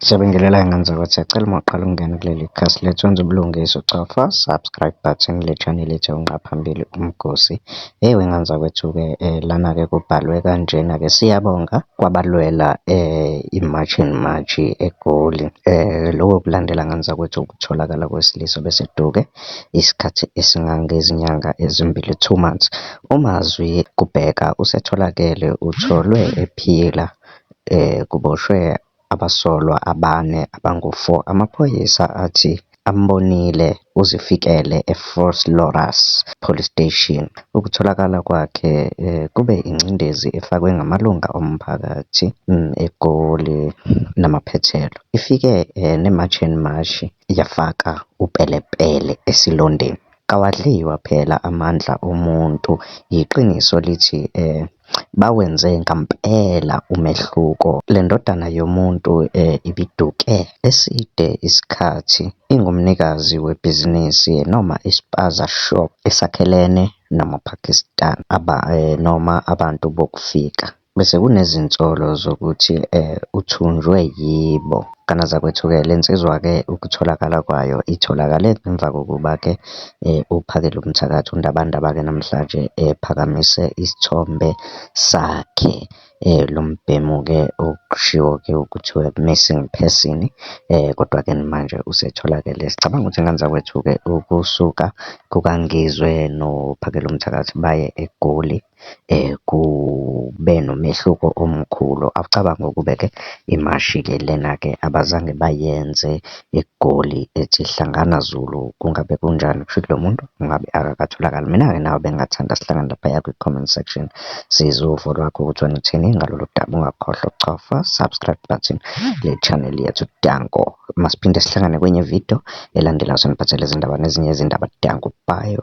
Siyabingelela y'ngane zakwethu, siyacela uma uqala ukungena kuleli khasi lethu wenze ubulungiswa ucofa subscribe button le channel ethu ungqa phambili umgosi. Ewe y'ngane zakwethu-ke lana-ke kubhalwe kanjena-ke, siyabonga kwabalwela i-March and March eGoli. Lokho kulandela ngane zakwethu ukutholakala kwesilisa obeseduke isikhathi esingangezinyanga ezimbili, 2 months. UMazwi Kubheka usetholakele, utholwe ephila, kuboshwe abasolwa abane abangu-4. Amaphoyisa athi ambonile uzifikele eVosloorus Police Station. Ukutholakala kwakhe kube ingcindezi efakwe ngamalunga omphakathi eGoli namaphethelo. Ifike ne-March and March yafaka upelepele esilondeni. Kawadliwa phela amandla omuntu, yiqiniso lithi bawenze ngampela umehluko. Le ndodana yomuntu ibiduke eside isikhathi ingumnikazi webhizinisi noma i-spaza shop esakhelene namaPakistan noma abantu bokufika. Bese kunezinsolo zokuthi uthunjwe yibo. Ngane zakwethu-ke le nsizwa-ke ukutholakala kwayo itholakale emva kokuba-ke uPhakel'umthakathi uNdabandaba-ke namhlanje ephakamise isithombe sakhe lo mbhemu-ke okushiwo-ke ukuthi missing person kodwa-ke manje usetholakele. Sicabanga ukuthi ngane zakwethu-ke ukusuka kukaNgizwe noPhakel'umthakathi baye eGoli kube nomehluko omkhulu. Awucabange ukube-ke imashi-ke lena-ke abazange bayenze eGoli ethi hlangana Zulu, kungabe kunjani? Kushuthi lo muntu ngabe akakatholakali. Mina-ke nawe bengingathanda sihlangane laphaya kwi-comment section, sizwe uvo lwakho ukuthi wena uthini ngalolu daba. Ungakhohlwa ukucofa subscribe button le channel yethu. Danko, masiphinde sihlangane kwenye ividiyo elandelayo, seniphathele izindaba nezinye izindaba. Danko, bye.